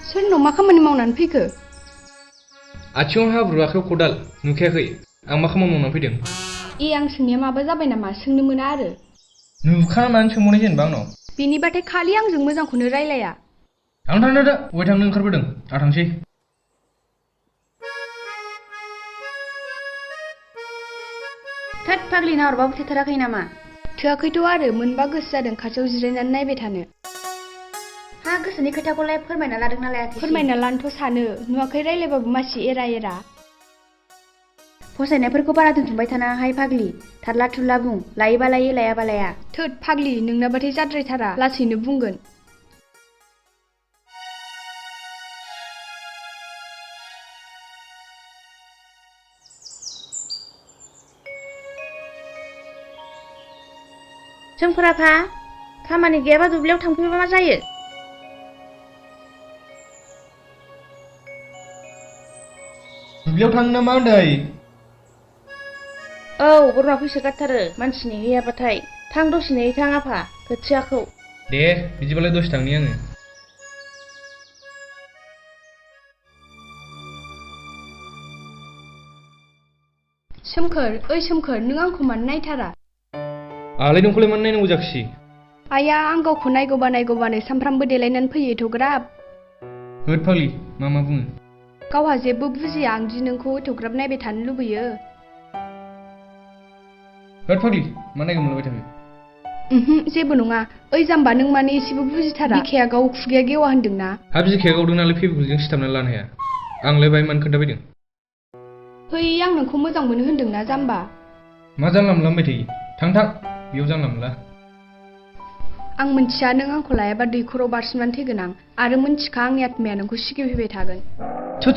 सोरनाव मा खामानि मावनानै फैखो? आथिङाव हाब्रु आखायाव खदाल नुखायाखै आं मा खामानि मावनानै फैदों? आं सोंनाया माबा जाबाय नामा सोंनो मोना आरो। नुखानानै सोंबावनाय जेनेबा आंनाव। बेनिबाथाय खालि आंजों मोजांखौनो रायलाया। आं थांनो दा बबेहाय थांनो ओंखारबोदों आं थांसै। थोद फाग्लि नाहरबाबो थोथाराखै नामा? थोआखैथ' आरो मोनबा गोसो जादों खाथियाव जिरायनानै नायबाय थानो। हा गोसोनि खोथाखौलाय फोरमायना लादोंना लायाखै? फोरमायना लानोथ' सानो नुवाखै रायलायबाबो मासि एरा एरा। फसायनायफोरखौ बारा दोनथुमबाय थानाङाहाय फाग्लि थारला थुरला बुं लायोबा लायो लायाबा लाया। थोद फाग्लि नोंनाबाथाय जाद्रायथारा लासैनो बुंगोन। जोंफोराफा खामानि गैयाबा दुब्लियाव थांफैबा मा जायो? दुब्लियाव थांनो ना मा होनदों? औ बोरमा फैसो गारथारो मानसि नेहैयाबाथाय थां दसे नेहैथां आफा खोथियाखौ। दे बिदिबालाय दसे थांनि आङो। सोमखोर ओइ सोमखोर नों आंखौ मानो नायथारा? आंलाय नोंखौलाय मानो नायनांगौ जाखोसै? आइया आं गावखौ नायगौबानो सानफ्रामबो देलायनानै फैयो एथ'ग्राब। होद फाग्लि मा बुङो? गावहा जेबो बुजिया आंदि नोंखौ एथ'ग्राब नायबाय थानो लुबैयो। होद फाग्लि मा नायगौ मोनलाबाय थाखो? जेबो नङा। ओइ जाम्बा नों माने एसेबो बुजिथारा। बिखाया गाव खुगाया गेवा होनदोंना? हा बिखाया गावदों नालाय फेबिकुलजों सिथाबनानै लानो हाया। आंलाय बाहाय मानो खोन्थाफैदों? है आं नोंखौ मोजां मोनो होनदोंना जाम्बा। मा जानला मोनला होनबाय थायो? थां बेयाव जानला मोनला। आं मिन्थिया नों आंखौ लायाबा दैखराव बारसिननानै थैगोन आं आरो मिन्थिखा आंनि आत्माया नोंखौ सिगिफैबाय थागोन। थु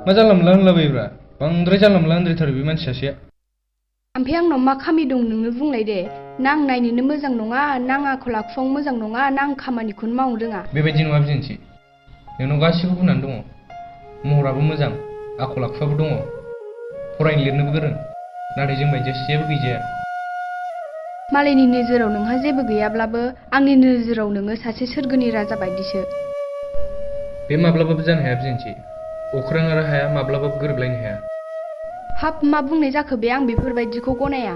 मा जानला मोनला होनलाबायोब्रा बांद्राय जानला मोनला होनद्रायथारो बे मानसि सासेया। ओमफ्राय आंनाव मा खामि दं नोंनो बुंलाय दे। ना आं नायनोनो मोजां नङा ना आं आखल आखुआव मोजां नङा ना आं खामानिखौनो मावनो रोङा। बेबायदि नङा बिदिनोसै। नोंनाव गासिबो गुनानो दङ। महराबो मोजां आखल आखुआबो दङ। फरायनो लिरनोबो गोरों नाथाय जों बायदियासो जेबो गैजाया। मालायनि नोजोराव नोंहा जेबो गैयाब्लाबो आंनि नोजोराव नोङो सासे सोरगोनि राजा बायदिसो। बे माब्लाबाबो जानो हाया बिदिनोसै। अख्रां आरो हाया माब्लाबाबो गोरोबलायनो हाया। हाब मा बुंनाय जाखो बे आं बेफोरबायदिखौ गनाया।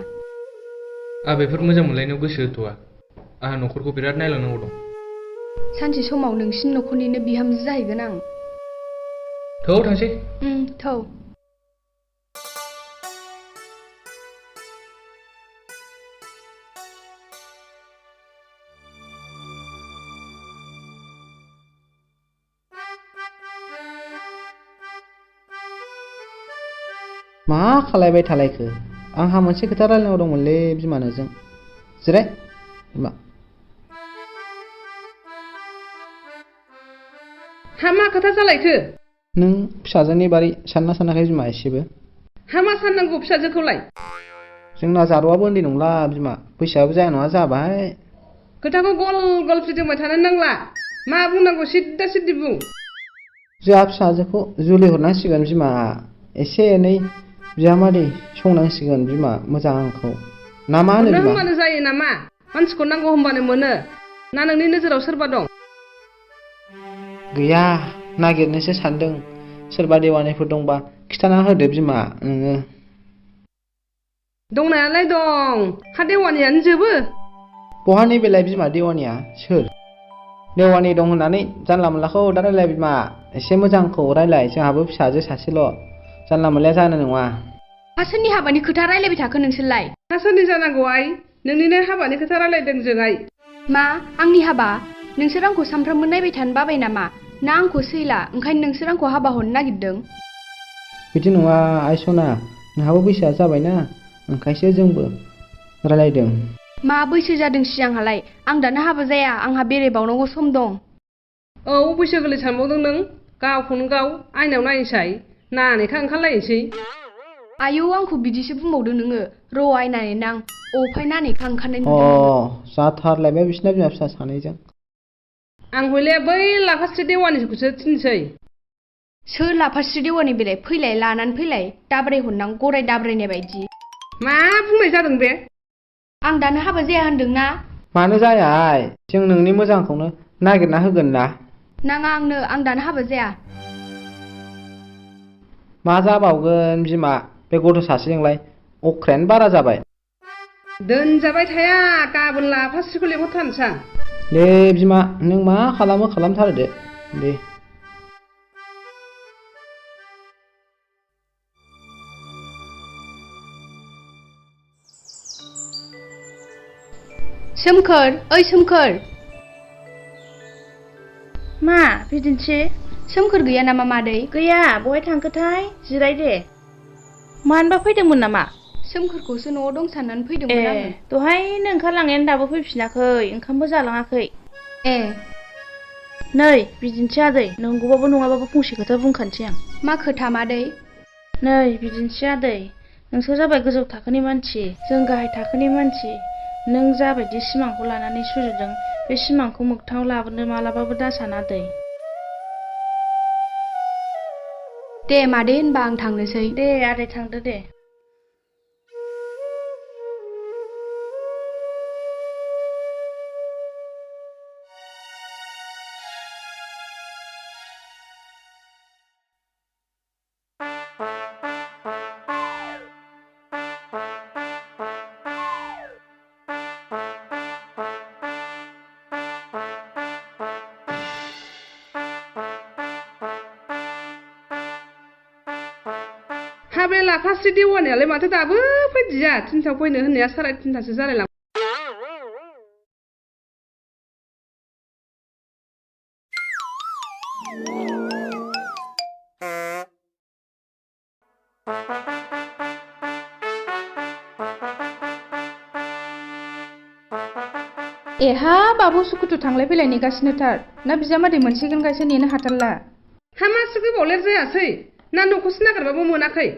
आं बेफोर मोजां मोनलायनायाव गोसो होथ'आ। आंहा न'खरखौ बिराद नायलांनांगौ दं। सानसे समाव नोंसिनि न'खरनिनो बिहामजो जाहैगोन आं। थौ थांसै। थौ। मा खालायबाय थालायखो? आंहा मोनसे खोथा रायलायनांगौ दंमोनलै बिमानोजों। जिराय बिमा। हा मा खोथा जालायखो? नों फिसाजोनि बारै सानना सानाखै बिमा एसेबो? हा मा साननांगौ फिसाजोखौलाय? जोंना जारौआबो उन्दै नंला बिमा बैसोआबो जाया नङा जाबाय। खोथाखौ गल गल फिदिंबाय थानो नांला। मा बुंनांगौ सिद्दा सिद्दि बुं। जोंहा फिसाजोखौ जुलि हरनांसिगोन बिमा। एसे एनै बिजामादै संनांसिगोन बिमा मोजांखौ। ना मा होनो हरनो बिमा? होनबानो जायो नामा? मानसिखौ नांगौ होनबानो मोनो। ना नोंनि नोजोराव सोरबा दं? गैया नागिरनोसो सानदों। सोरबा देवानिफोर दंबा खिथाना होदो बिमा नोङो। दंनायालाय दं। हा देवानियानो जोबो? बहानि बेलाय बिमा देवानिया सोर? देवानि दं होननानै जानला मोनलाखौ दा रायलाय बिमा। एसे मोजांखौ रायलाय जोंहाबो फिसाजो सासेल'। जानला मोनलाया जानाय नङा। हा सोरनि हाबानि खोथा रायलायबाय थाखो नोंसोरलाय? हा सोरनि जानांगौ आइ? नोंनिनो हाबानि खोथा रायलायदों जों आइ। मा आंनि हाबा? नोंसोर आंखौ सानफ्रामबो नायबाय थानो बाबाय नामा? ना आंखौ सैला ओंखायनो नोंसोर आंखौ हाबा हरनो नागिरदों? बिदि नङा आइ सना नोंहाबो बैसोआ जाबायना ओंखायसो जोंबो रायलायदों। मा बैसो जादोंसै आंहालाय? आं दानो हाबा जाया आंहा बेरायबावनांगौ सम दं। औ बैसो गोरलै सानबावदों नों? गावखौनो गाव आयनायाव नायनोसै नानेखा ओंखारलायनोसै। आयौ आंखौ बिदिसो बुंबावदों नोङो। र' आयनानै नां अफाय नानेखा ओंखारनाय नुदों नोङो? जाथारलायबाय बिसिना बिमा फिसा सानैजों। आं हयले बै लाफास्रि देवानिखौसो थिनसै। सोर लाफास्रि देवानि बेलाय? फैलाय लानानै फैलाय दाब्राय हरनां गराय दाब्रायनाय बायदि। मा बुंनाय जादों बे? आं दानो हाबा जाया होनदोंना? मानो जाया आइ? जों नोंनि मोजांखौनो नागिरना होगोन ना। नाङा आंनो आं दानो हाबा जाया मा जाबावगोन बिमा बे गथ' सासेजोंलाय अख्रायानो बारा जाबाय दोनजाबाय थाया गाबोन लाफास्रिखौ लेंहरथारनोसां दे बिमा नों मा खालामो खालामथारदो दे सोमखोर ओइ सोमखोर मा बिदिन्थि सोमखोर गैया नामा मादै गैया बहाय थांखोथाय जिराय दे मानोबा फैदोंमोन नामा सोमखोरखौसो न'आव दं साननानै ए फैदोंमोन आङो दहायनो ओंखारलांनायानो दाबो फैफिनाखै ओंखामबो जालाङाखै ए नै बिदिन्थि आदै नंगौबाबो नङाबाबो फंसे खोथा बुंखानोसै आं मा खोथा मादै नै बिदिन्थि आदै नोंसोर जाबाय गोजौ थाखोनि मानसि जों गाहाय थाखोनि मानसि नों जाबायदि सिमांखौ लानानै सुजुदों बे सिमांखौ मोगथाङाव लाबोनो मालाबाबो दासान आदै दे मादै होनबा आं थांनोसै दे आदै थांदो दे हाबे लाफास्रि देवानियालाय माथो दाबो फैदिया थिनथायाव फैनो होननाया 3:30सो जालायलांबाय एहा बाबु सुकुथु थांलाय फैलाय नेगासिनोथार ना बिजामादै मोनसिगोन गायसो नेनो हाथारला हा मासो गोबावलेर जायासै ना न'खौसो नागिरबाबो मोनाखै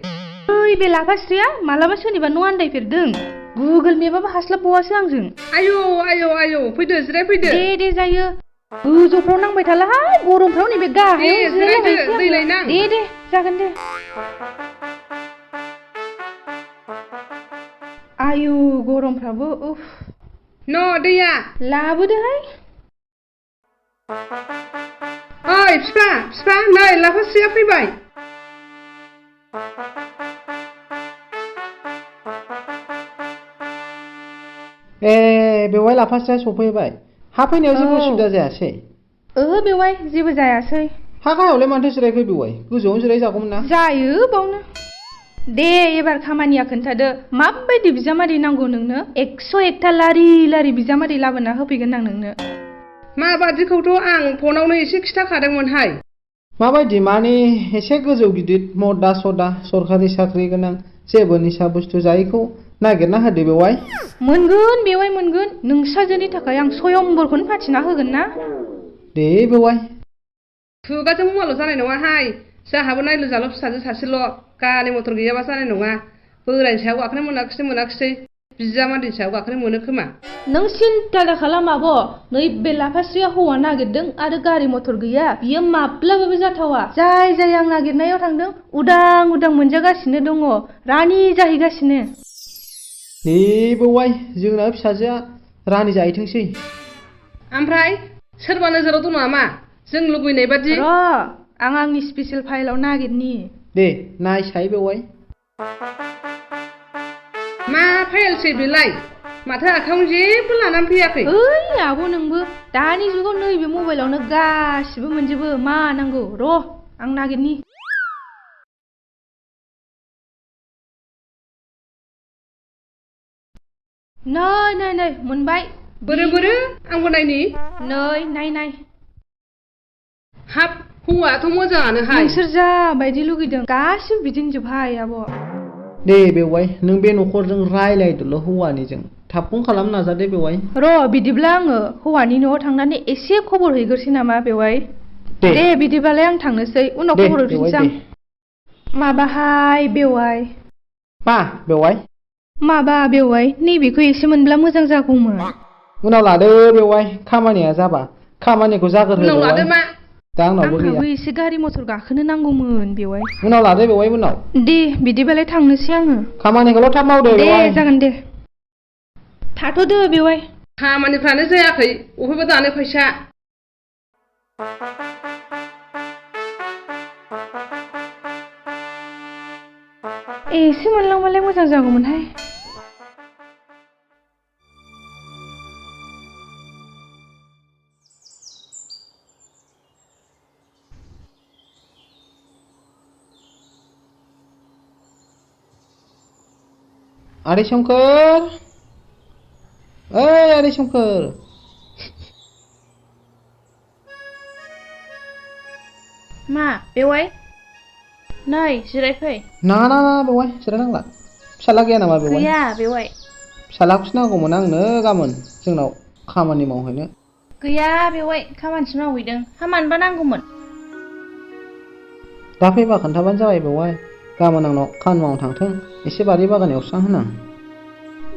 ओइ बे लाफास्रिया मालाबा सोरनिबा न' आन्दायफेरदों गुगोल मेपाबो हास्लाबबावासो आंजों आयौ आयौ आयौ फैदो जिराय फैदो दे जायो गोजौफ्राव नांबाय थालाहाय गरमफ्राव नैबे गाहायाव जिरायदो दै लायनां दे जागोन दे आयु गरमफ्राबो उफ न' दैया लाबोदोहाय ओइ फिफा नै लाफास्रिया फैबाय ए बेवहाय लाफास्रिया सफैबाय हा फैनायाव जेबो उसुबिदा जायासै ओहो बेवहाय जेबो जायासै हा गाहायावलाय मानोथो जिरायखो बेवहाय गोजौआवनो जिराय जागौमोन ना जायो बावनो दे एबार खामानिया खोन्थादो माबायदि बिजामादै नांगौ नोंनो 101था लारि लारि बिजामादै लाबोना होफैगोन आं नोंनो माबादिखौथ' आं फनावनो एसे खिथाखादोंमोनहाय माबायदि माने एसे गोजौ गिदिर मदा सदा सरखारि साख्रि गोनां जेबो निसा बुस्थु जायैखौ नागिरना होदो बेवहाय मोनगोन बेवहाय मोनगोन नोंसाजोनि थाखाय आं स्वयंबरखौनो फाथिना होगोन ना दे बेवहाय खुगाजों मुवाल' जानाय नङाहाय जाहाबो नायलु जाल' फिसाजो सासेल' गारि मटर गैयाबा जानाय नङा बोरायनि सायाव गाखोनो मोनाखिसै बिजामादैनि सायाव गाखोनो मोनो खोमा नों सिन्था दा खालाम आब' नैबे लाफास्रिया हौवा नागिरदों आरो गारि मटर गैया बियो माब्लाबाबो जाथावा जाय आं नागिरनायाव थांदों उदां मोनजागासिनो दङ रानि जाहैगासिनो दे बेवहाय जोंना फिसाजोआ रानि जाहैथोंसै ओमफ्राय सोरबा नोजोराव दं नामा जों लुबैनाय बादि र' आं आंनि स्पेसियेल फाइलाव नागिरनि दे नायसाय बेवहाय मा फाइलसै बेलाय माथो आखायावनो जेबो लानानै फैयाखै ओइ आब' नोंबो दानि जुगाव नैबे मबाइलावनो गासिबो मोनजोबो मा नांगौ र' आं नागिरनि नै मोनबाय बोरो आंबो नायनि नाय हाब हौवायाथ' मोजाङानोहाय नोंसोर जा बायदि लुगैदों गासिबो बिदिनो जोबहाय आब' दे बेवहाय नों बे न'खरजों रायलायदोल' हौवानिजों थाब फन खालामनो नाजादे बेवहाय र' बिदिब्ला आङो हौवानि न'आव थांनानै एसे खबर हैग्रोसै नामा बेवहाय दे बिदिबालाय आं थांनोसै उनाव खबर हरफिनसै आं माबाहाय बेवहाय मा बेवहाय माबा बेवहाय नैबेखौ एसे मोनब्ला मोजां जागौमोन उनाव लादो बेवहाय खामानिया जाबा खामानिखौ जागोर उनाव लादो मा दा आंनावबो गैया आंहाबो एसे गारि मटर गाखोनो नांगौमोन बेवहाय उनाव लादो बेवहाय उनाव दे बिदिबालाय थांनोसै आङो खामानिखौल' थाब मावदो दे बेवहाय जागोन दे थाथ'दो बेवहाय खामानिफ्रानो जायाखै अहायबा दानो फैसा एसे मोनलांबालाय मोजां जागौमोनहाय। आदै सोमखोर, ओइ आदै सोमखोर। मा बेवाइ? नै जिरायफै। नाङा नाङा बेवाइ जिरायनांला। फिसाला गैया नामा बेवाइ? गैया बेवाइ। फिसालाखौसो नांगौमोन आंनो गाबोन जोंनाव खामानि मावहैनो। गैया बेवाइ खामानिसो मावहैदों। हा मानोबा नांगौमोन? दा फैबा खोन्थाबानो जाबाय बेवाइ। गाबोन आंनाव खामानि मावनो थांथों, एसे बारि बागान एवस्रां होनां।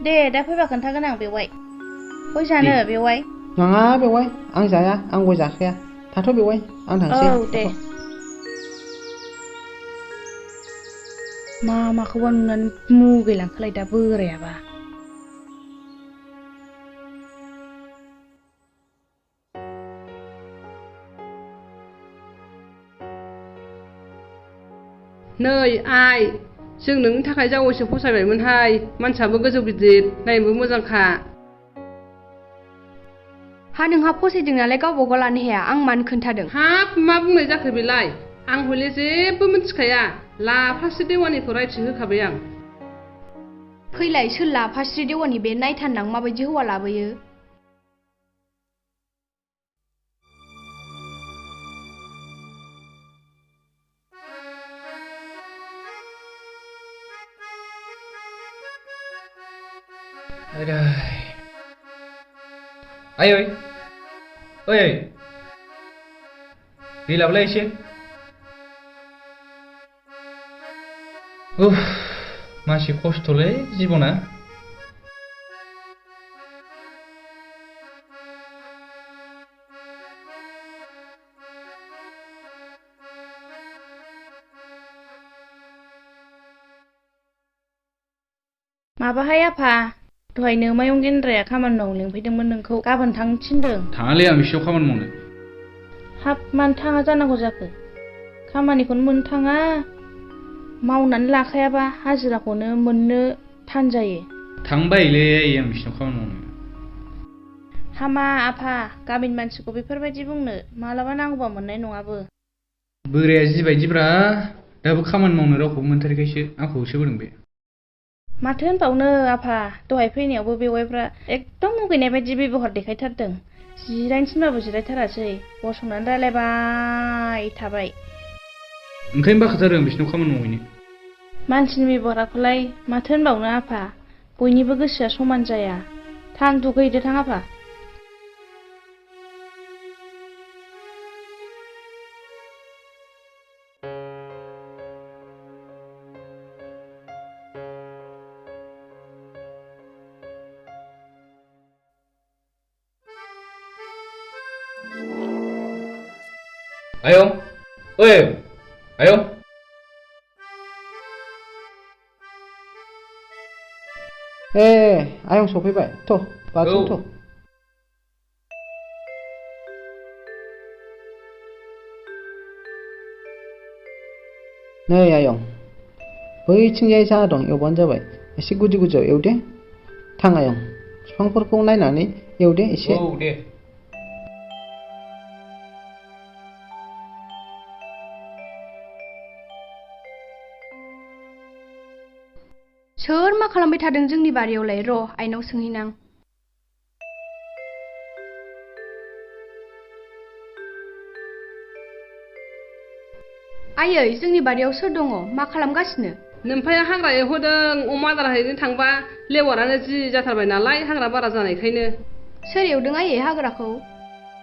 दे दा फैबा खोन्थागोन आं बेवाइ। गय जानो बेवाइ? नाङा बेवाइ आं जाया, आं गय जाखाया। थाथ' बेवाइ आं थांसै। औ दे। माखौबा नुनानै मुगैलांखोलाय दा बोरायाबा। नै आइ, जों नोंनि थाखाय जावैसो फसायबायमोनहाय। मानसियाबो गोजौ गिदिर, नायनोबो मोजांखा। हा नोंहा फसायदों नालाय गावबा गाव लानो हाया, आं मानो खोन्थादों? हाब मा बुंनाय जाखो बेलाय? आं हले जेबो मिथिखाया। लाफास्रि देवानिखौ रायथि होखाबाय आं। फैलाय सोर लाफास्रि देवानि बे, नायथारनां माबायदि हौवा लाबोयो। आयै ओइ दै लाबोलाय एसे। उफ मासि खस्थ'लै जिबना। माबाहाय आफा, दहायनो मायं गेन्द्राया खामानि मावनो लिंफैदोंमोन नोंखौ, गाबोन थांनो थिनदों। थाङालै आं बिसियाव खामानि मावनो। हाब मानो थाङा जानांगौ जाखो? खामानिखौनो मोननो थाङा। मावनानै लाखायाबा हाजिराखौनो मोननो थान जायो। थांबायलै आं बिसिनाव खामानि मावनो। हामा आफा, गामिनि मानसिखौ बेफोरबायदि बुंनो, मालाबा नांगौबा मोननाय नङाबो। बोराया जिबायदिब्रा, दाबो खामानि मावनो रावखौबो मोनथारिखायसो आंखौ होसोबोदों बे। माथो होनबावनो आफा, दहाय फैनायावबो बेवाइफ्रा एकदम मुगैनाय बायदि बेबहार देखायथारदों। जिरायनो थिनबाबो जिरायथारासै, गसंनानै रायलायबाय थाबाय। ओंखायनो बाखाथारो आं बिसिनाव खामानि मावहैनो। मानसिनि बेबहारखौलाय माथो होनबावनो आफा, बयनिबो गोसोआ समान जाया। थां दुगैहैदो थां आफा। आयं ओइ आयं। ए आयं सफैबाय, थ' बाथरुम थ'। नै आयं, बैथिंजाय जा दं एवबानो जाबाय, एसे गुदि गुदियाव एवदे। थां आयं, बिफांफोरखौ नायनानै एवदे एसे। औ दे। सोर मा खालामबाय थादों जोंनि बारियावलाय? र' आइनाव सोंहैनां। आयै, जोंनि बारियाव सोर दङ? मा खालामगासिनो? नोमफाया हाग्रा एवहोदों। अमा आदार हैनो थांबा लेवारानो जि जाथारबाय नालाय, हाग्रा बारा जानायखायनो। सोर एवदों आयै हाग्राखौ?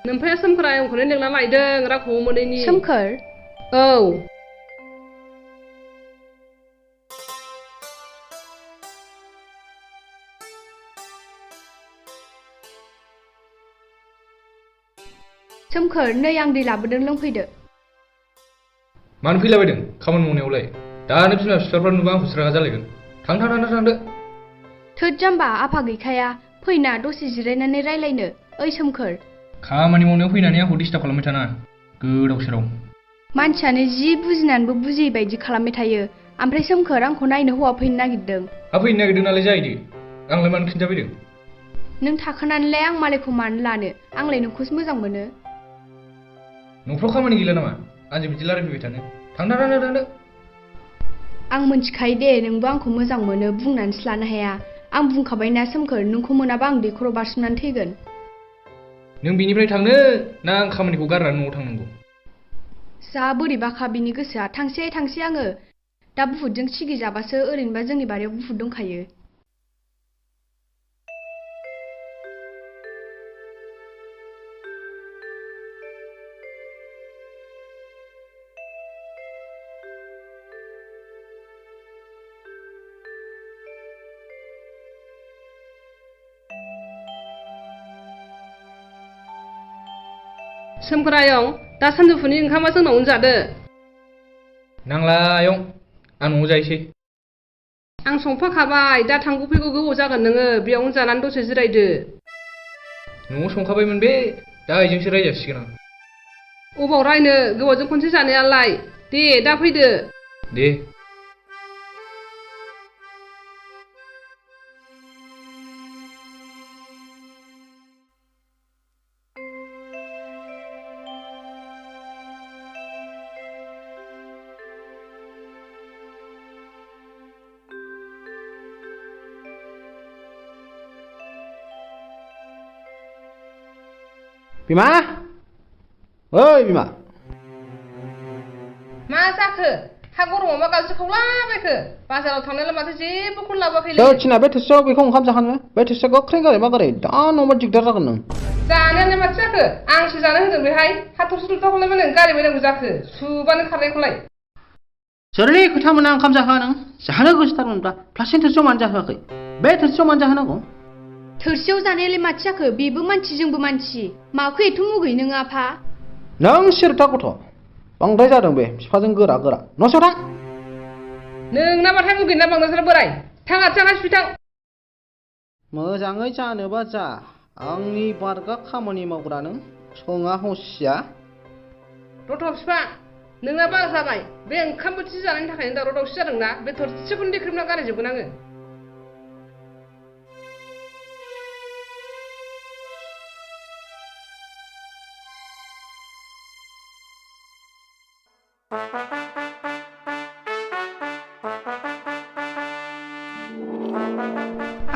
नोमफाया सोमखोर आयंखौनो लिंना लायदों, रावखौबो मोनैनि। सोमखोर? औ। सोमखोर, नै आं दै लाबोदों, लोंफैदो। मानो फैलाबायदों खामानि मावनायावलाय? दानो बिमा बिफाफ्रा नुबा आंखौ रागा जालायगोन। थांदो। थोद जाम्बा, आफा गैखाया। फैना दसे जिरायनानै रायलायनो। ओइ सोमखोर, खामानि मावनायाव फैनानै आंखौ डिस्टार्ब खालामबाय थानाङा गोदाव सोराव मानसियानो जि बुजिनानैबो बुजियै बायदि खालामबाय थायो ओमफ्राय सोमखोर आंखौ नायनो हौवा फैनो नागिरदों हा फैनो नागिरदों नालाय जाहैदो आंलाय मानो खिन्थाफैदों नों थाखोनानैलाय आं मालायखौ मानो लानो आंलाय नोंखौसो मोजां मोनो न'फ्राव खामानि गैला नामा आंजों बिदि रायलायफैबाय थानो थांदो आं मिन्थिखायो दे नोंबो आंखौ मोजां मोनो बुंनानैसो लानो हाया आं बुंखाबायना सोमखोर नोंखौ मोनाबा आं दैखराव बारसोमनानै थैगोन नों बिनिफ्राय थांनो ना आं खामानिखौ गारनानै न'आव थांनांगौ जा बोरैबाखा बिनि गोसोआ थांसै आङो दा बुहुदजों सिगि जाबासो ओरैनोबा जोंनि बारियाव बुहुद दंखायो सोमखोर आयं दा सानजौफुनि ओंखामा जोंनावनो जादो नांला आयं आं न'आव जाहैसै आं संफाखाबाय दा थांगौ फैगौ गोबाव जागोन नोङो बेयावनो जानानै दसे जिरायदो न'आव संखाबायमोन बे दा आइजोंसो रायजासिगोन आं अबाव रायनो गोबावजों खनसे जानायालाय दे दा फैदो दे बिमा ओइ बिमा मा जाखो हा गरमाव मा गाज्रि खावलाबायखो बाजाराव थांनायलाय माथो जेबोखौनो लाबोआखैलै सोर थिना बे थोरसियाव बेखौ ओंखाम जाखानो बे थोरसिया गोख्रै गारै मा गारै दा न'मा दिगदार जागोन नों जानायालाय माथो जाखो आंसो जानो होदों बेहाय हा थरसे थरथाखौलाय मानो गारि बायनांगौ जाखो सुबानो खारनायखौलाय सोरनि खोथा मोना ओंखाम जाहोआ नों जानो गोसोथारमोनब्ला प्लास्टिक थोरसियाव मानो जाहोआखै बे थोरसियाव मानो जाहोनांगौ थोरसियाव जानायालाय माथो जाखो बेबो मानसि जोंबो मानसि माखौ एथ' मुगै नों आफा नों सिरथा गथ' बांद्राय जादों बे बिफाजों गोरा न'सियाव थां नोंना माथाय मुगैना बांद्राय बोराय थां आथिं सुइ थां मोजाङै जानोबा जा आंनि बारगा खामानि मावग्रा नों सोङा हसिया रथ' बिफा नोंना बारा जाबाय बे ओंखाम बोथिसे जानायनि थाखायनो दावराव दावसि जादोंना बे थोरसिखौनो देख्रेबना गारैजोबगोन आङो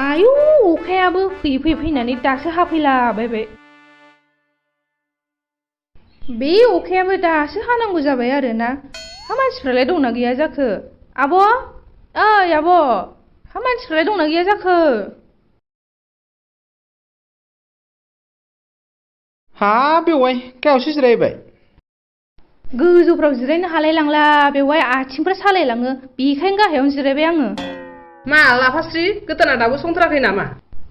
आयु अखायाबो फैयै फैनानै दासो हाफैलाबायबाय बे अखायाबो दासो हानांगौ जाबाय आरोना हा मानसिफ्रालाय दंना गैया जाखो आब' ओइ आब' हा मानसिफ्रालाय दंना गैया जाखो हा बेवाय गायावसो जिरायबाय गोजौफ्राव जिरायनो हालाय लांला बेवहाय आथिंफ्रा सालायलाङो बेखायनो गाहायावनो जिरायबाय आङो मा लाफास्रि गोदाना दाबो संथाराखै नामा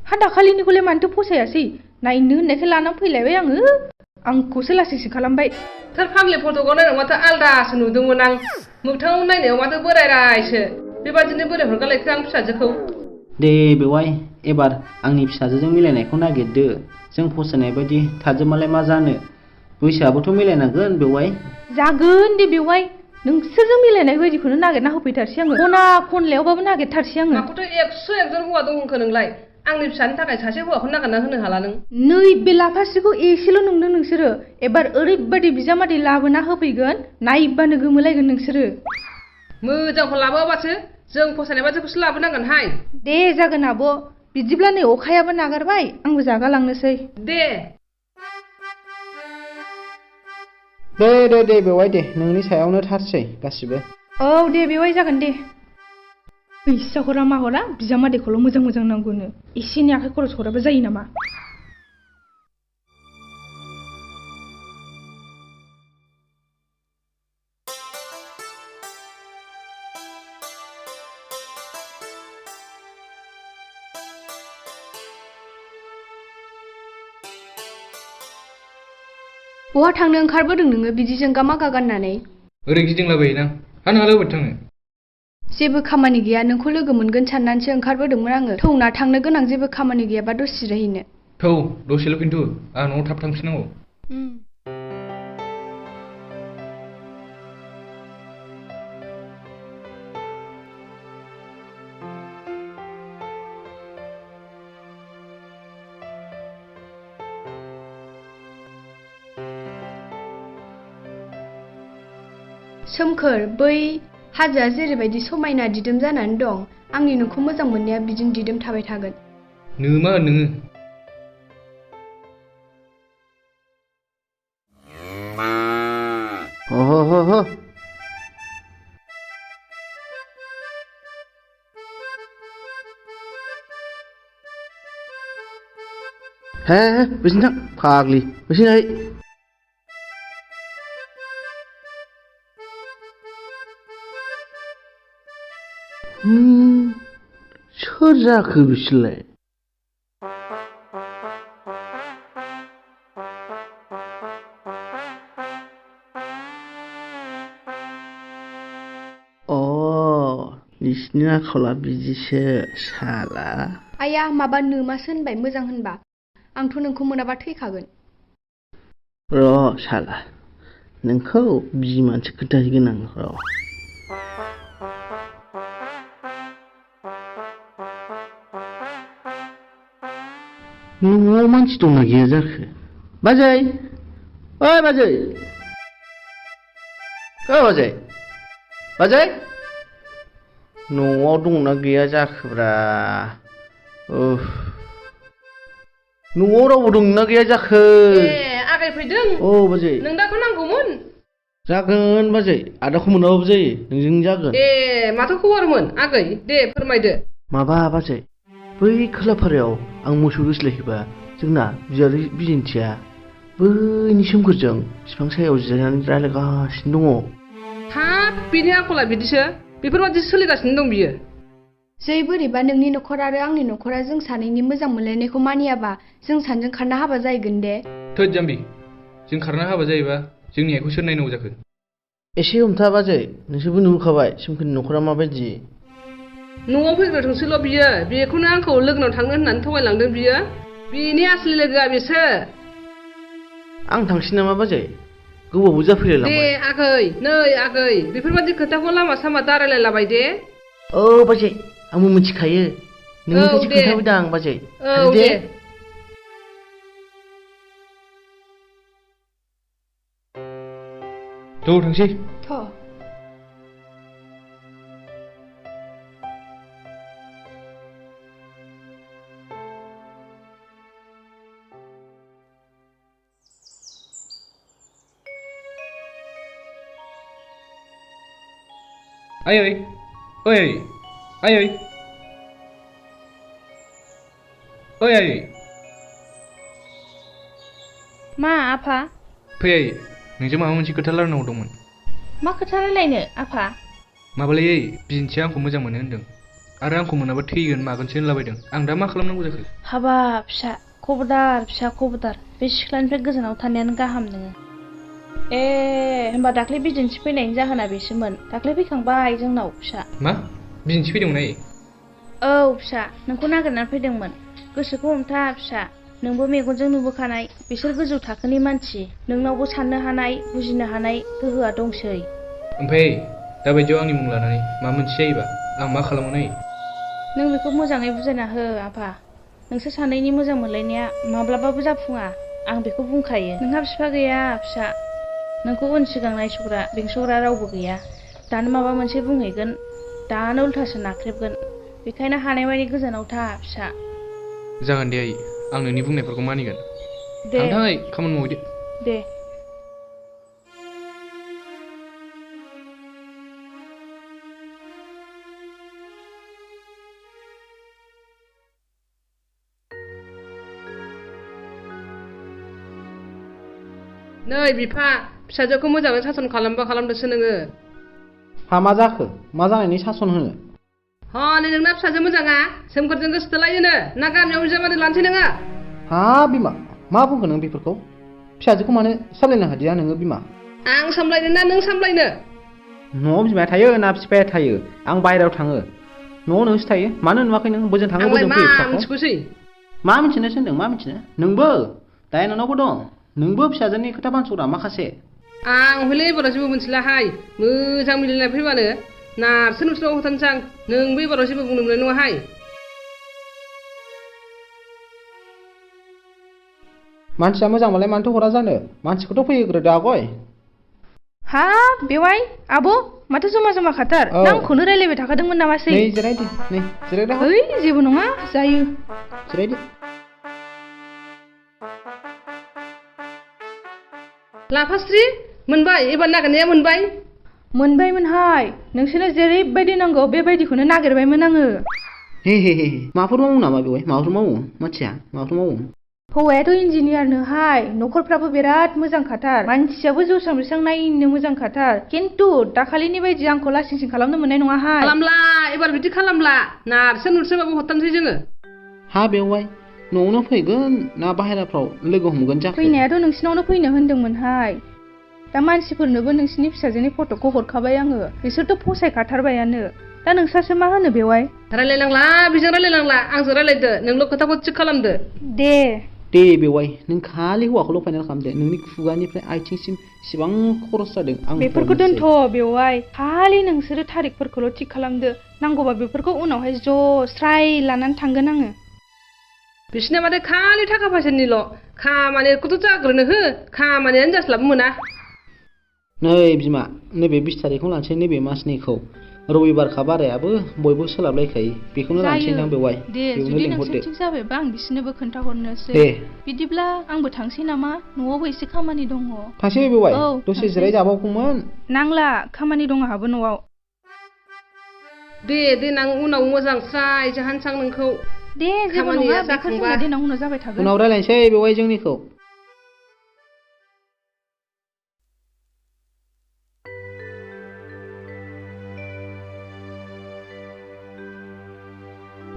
हा दाखालिनिखौलाय मानोथो फसायासै नायनो होननायखाय लानानै फैलायबाय आंखौसो लासिंसिं खालामबाय सोर फाग्लि फट'खौ नायनायाव माथो आलदासो नुदोंमोन आं मोगथाङाव नायनायाव माथो बोराय रायसो बेबादिनो बोराय हरगालायखो आं फिसाजोखौ दे बेवाय एबार आंनि फिसाजोजों मिलायनायखौ नागिरदो जों फसायनाय बायदि थाजोबमालाय मा जानो बैसोआबोथ' मिलायनांगोन बेवाय जागोन दे बेवहाय नोंसोरजों मिलायनाय बायदिखौनो नागिरना होफैथारसै आङो खना खनलायावबाबो नागिरथारसै आङो माखौथ' 100 हौवा दं होनखो नोंलाय आंनि फिसानि थाखाय सासे हौवाखौ नागिरना होनो हाला नों नै बे लाफास्रिखौ एसेल' नंदों नोंसोरो एबार ओरैबायदि बिजामादै लाबोना होफैगोन नायबानो गोमोलायगोन नोंसोरो मोजांखौ लाबोआबासो जों फसायनाय बादिखौसो लाबोनांगोनहाय दे जागोन आब' बिदिब्ला नै अखायाबो नागारबाय आंबो जागालांनोसै दे दे बेवाय दे नोंनि सायावनो थारसै गासिबो औ दे बेवहाय जागोन दे फैसा हरा मा हरा बिजामादैखौल' मोजां नांगौनो एसेनि आखाइ खरस हराबा जायो नामा बहा थांनो ओंखारबोदों नोङो बिदि जोंगा मागा गाननानै ओरै गिदिंलाबायोना हा नोंहालाय अबाव थांनो जेबो खामानि गैया नोंखौ लोगो मोनगोन साननानैसो ओंखारबोदोंमोन आङो थौना थांनो गोनां जेबो खामानि गैयाबा दसे जिरायहैनो थौ दसेल' खिन्थु आं न'आव थाब थांफिननांगौ। सोमखोर बै हाजोआ जेरैबायदि समायना दिदोम जानानै दं आंनि न'खौ मोजां मोननाया बिदिनो दिदोम थाबाय थागोन। नोमा नोङो हो हे बेसिनो थां फाग्लि बेसिनो सोर जाखो बिसोरलाय? बिसिनि आखला बिदिसो साला। आया माबा नोमासो होनबाय मोजां होनबा आंथ' नोंखौ मोनाबा थैखागोन। र' साला नोंखौ बिमानसो खोन्थाहैगोन आं र'। न'आव मानसि दंना गैया जाखो? बाजै ओइ बाजै बाजै बाजै न'आव दंना गैया जाखोब्रा? न'आव रावबो दंना गैया जाखो? आगै फैदों। औ बाजै नों दाखौ नांगौमोन? जागोन बाजै आदाखौ मोनाबाबो जायो नोंजों जागोन। माथो खबरमोन आगै दे फोरमायदो। माबा बाजै बै खोलाफारायाव आं मोसौ दोस्लायहैबा जोंना बियादै बिदिन्थिया बैनि सोमखोरजों बिफां सायाव जिरायनानै रायलायगासिनो दङ। हाब बिनि आखला बिदिसो बेफोरबादि सोलिगासिनो दं बियो। जै बोरैबा नोंनि न'खर आरो आंनि न'खरा जों सानैनि मोजां मोनलायनायखौ मानियाबा जों सानैजों खारना हाबा जाहैगोन दे। थोद जाम्बि जों खारना हाबा जायोबा जोंनि आइखौ सोर नायनांगौ जाखो? एसे हमथा बाजै नोंसोरबो नुखाबाय सोमखोरनि न'खरा माबायदि। न'आव फैग्रोथोंसैल' बियो बेखौनो आंखौ लोगोनाव थांनो होननानै थगायलांदों बियो। बिनि आसलि लोगोआ बेसो। आं थांसै नामा बाजै गोबावबो जाफैलायलांबाय। दे आगै नै आगै बेफोरबादि खोथाखौ लामा सामा दारायलायलाबाय दे। औ बाजै आंबो मिथिखायो नोंनि खायसे खोन्थाबोदों आं बाजै। औ दे। ज' थांसै। आयै ओइ आयै ओइ आयै मा आफा? फै आयै नोंजों माबा मोनसे खोथा रायलायनांगौ दंमोन। मा खोथा रायलायनो आफा? माबालै ओइ बिदिन्थिया आंखौ मोजां मोनो होनदों आरो आंखौ मोनाबा थैगोन मागोनसो होनलाबायदों। आं दा मा खालामनांगौ जाखो? हाबाब फिसा खबरदार बे सिख्लानिफ्राय गोजानाव थानायानो गाहाम नोङो। होमबा दाख्लै बिदिन्थि फैनायनि जाहोना बेसोमोन। दाख्लै फैखांबाय जोंनाव फिसा। मा बिदिन्थि फैदोंमोन आयै? औ फिसा नोंखौ नागिरनानै फैदोंमोन। गोसोखौ हमथा फिसा नोंबो मेगनजों नुबोखानाय बिसोर गोजौ थाखोनि मानसि नोंनावबो साननो हानाय बुजिनो हानाय गोहोआ दंसै। ओमफ्राय दाबायदियाव आंनि मुं लानानै मा मोनसे जायोबा आं मा खालामगोन आयै? नों बेखौ मोजाङै बुजायना हो आफा। नोंसोर सानैनि मोजां मोनलायनाया माब्लाबाबो जाफुङा आं बेखौ बुंखायो। नोंहा बिफा गैया फिसा नोंखौ उन सिगां नायसग्रा बेंसग्रा रावबो गैया। दानो माबा मोनसे बुंहैगोन दानो उल्थासो नाख्रेबगोन। बेखायनो हानायमानि गोजानाव था फिसा। जागोन दे आयै आं नोंनि बुंनायफोरखौ मानिगोन। दे थांथां आयै खामानि मावहैदो। दे। नै बिफा फिसाजोखौ मोजाङै सासन खालामबा खालामदोसो नोङो। मा जाखो मा जानायनि सासन होनो? हनै नोंना फिसाजो मोजाङा सोमखोरजों गोसो थोलायोनो ना गामियाव बिजामादै लानोसै नोङो? बिमा मा बुंखो नों बेफोरखौ? फिसाजोखौ मानो सामलायनो हादिया नोङो बिमा? आं सामलायनो ना नों सामलायनो? न'आव बिमाया थायो ना बिफाया थायो? आं बायहेरायाव थाङो न'आव नोंसो थायो मानो नुवाखै नों? बोजों थाङो आंलाय बोजों मा फैयो फिसाखौ। मिथिगौसै मा मिथिनो थिनदों मा मिथिनो नोंबो दायो नोंनावबो दं नोंबो फिसाजोनि खोथा बानस'ग्रा माखासे आं हले एबाराव जेबो मोनथिलाहाय मोजां मिलायनाय फैबानो नारसो नुस्राव होथारनोसै आं नोंबो एबाराव जेबो बुंनो मोननाय नङाहाय मानसिया मोजांबालाय मानोथो हरा जानो मानसिखौथ' फैहोग्रोदो आगय हाब बेवाइ आब' माथो जमा जमा खाथार औ। आंखौनो रायलायबाय थाखादोंमोन नामासै नै जिरायदो नै जिरायदो ओइ जेबो नङा जायो जिरायदो लाफास्रि मोनबाय एबार नागिरनाया मोनबाय मोनबायमोनहाय नोंसोरनो जेरैबायदि नांगौ बेबायदिखौनो नागिरबायमोन आङो हे माफोर मावो नामा बेवहाय माबाफोर मावो मानसिया माबाफोर मावो हौवायाथ' इन्जिनियारनोहाय न'खरफ्राबो बिराद मोजां खाथार मानसियाबो जौस्रां बिस्रां नायनो मोजां खाथार खिन्थु दाखालिनि बायदि आंखौ लासिं सिं खालामनो मोननाय नङाहाय खालामला एबार बिदि खालामला नारसो नुस्राबाबो हरथारनोसै जोङो हा बेवहाय न'आवनो फैगोन ना बाहेराफ्राव लोगो हमगोन जाखो फैनायाथ' नोंसिनावनो फैनो होनदोंमोनहाय दा मानसिफोरनोबो नोंसिनि फिसाजोनि फट'खौ हरखाबाय आङो बिसोरथ' फसायखाथारबायानो दा नोंस्रासो मा होनो बेवाइ रायलायनांला बेजों रायलायनांला आंजों रायलायदो नोंल' खोथाखौ थिग खालामदो दे बेवाइ नों खालि हौवाखौल' फाइनाल खालामदो नोंनि खुगानिफ्राय आथिंसिम इसिबां खरस जादों आं बेफोरखौ दोनथ' बेवाइ खालि नोंसोरो थारिखफोरखौल' थिग खालामदो नांगौबा बेफोरखौ उनावहाय ज' स्राय लानानै थांगोन आङो बिसिना माथो खालि थाखा फैसानिल' खामानिखौथ' जाग्रोनो हो खामानियानो जास्लाबो मोना नै बिमा नैबे 20 तारिखखौ लानोसै नैबे मासनिखौ रबिबारखा बारायाबो बयबो सोलाबलायखायो बेखौनो लानोसै नों बेवाइ दे जुदि नोंसोरनिथिं जाबायबा आं बिसोरनोबो खोन्थाहरनोसै दे बिदिब्ला आंबो थांसै नामा न'आवबो एसे खामानि दङ थांसै बेवाइ औ, दसे थांसै। जिराय जाबावगौमोन नांला खामानि दं आंहाबो न'आव दे देनां उनाव मोजां स्राय जाहानसां नोंखौ दे जेबो खामानिया नङा बेखौ जाखांबा। जोंना देनां उनाव जाबाय थागोन उनाव रायलायनोसै बेवाइ जोंनिखौ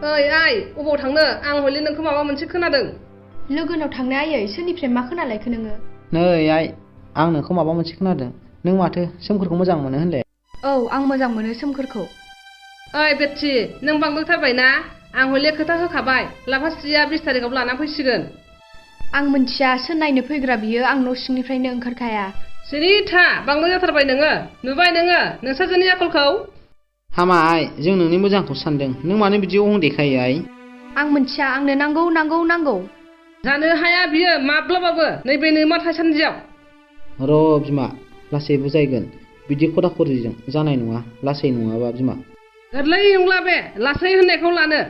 ओइ आइ अबाव थांनो आं हले नोंखौ माबा मोनसे खोनादों लोगोनाव थांनो आयै सोरनिफ्राय मा खोनालायखो नोङो नै आइ आं नोंखौ माबा मोनसे खोनादों नों माथो सोमखोरखौ मोजां मोनो होनलाय औ आं मोजां मोनो सोमखोरखौ ओइ बेथि नों बांद्रायथारबायना आं हले खोथा होखाबाय लाफास्रिया 20 तारिखआव लाना फैसिगोन आं मिथिया सोर नायनो फैग्रा बियो आं न' सिंनिफ्रायनो ओंखारखाया सिरि था बांद्राय जाथारबाय नोङो नुबाय नोङो नोंसोरजोनि आखलखौ हामा आइ जों नोंनि मोजांखौ सानदों नों मानो बिदि अहं देखायो आइ आं मिथिया आंनो नांगौ जानो हाया बियो माब्लाबाबो नैबे नोमा थासान्दियाव र' बिमा लासै बुजायगोन बिदि खरा खरिजों जानाय नङा लासै नङाबा बिमा गोरलै नंला बे लासै होननायखौ लानो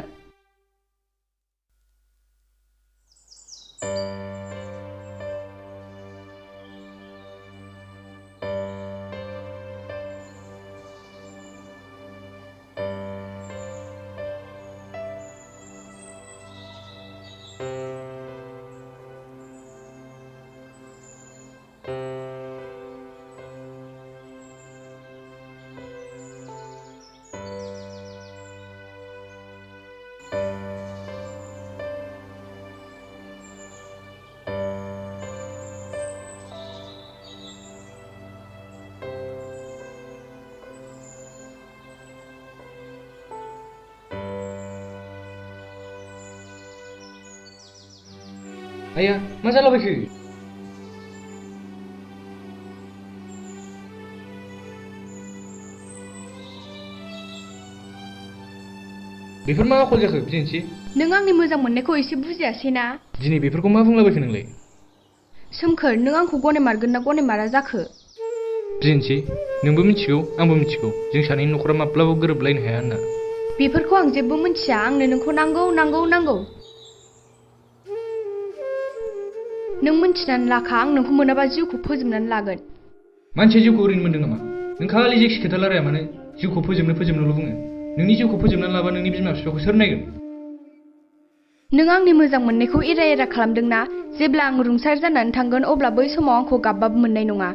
आया मा जालाबायखो बेफोर मा आखल जाखो बिदिनोसै नों आंनि मोजां मोननायखौ एसे बुजियासै ना दिनै बेफोरखौ मा बुंलाबायखो नोंलाय सोमखोर नों आंखौ गनायमारगोन ना गनायमारा जाखो बिदिनोसै नोंबो मिथिगौ आंबो मिथिगौ जों सानैनि न'खरा माब्लाबाबो गोरोबलायनो हाया होनना बेफोरखौ आं जेबो मिथिया आंनो नोंखौ नांगौ नों मिन्थिनानै लाखा आं नोंखौ मोनाबा जिउखौ फोजोबनानै लागोन मानसिया जिउखौ ओरैनो मोनदों नामा नों खालि जेखि खोथा रायलाया मानो जिउखौ फोजोबनोल' बुङो नोंनि जिउखौ फोजोबनानै लाबा नोंनि बिमा बिफाखौ सोर नायगोन नों आंनि मोजां मोननायखौ एरा खालामदोंना जेब्ला आं रुंसार जानानै थांगोन अब्ला बै समाव आंखौ गाबबाबो मोननाय नङा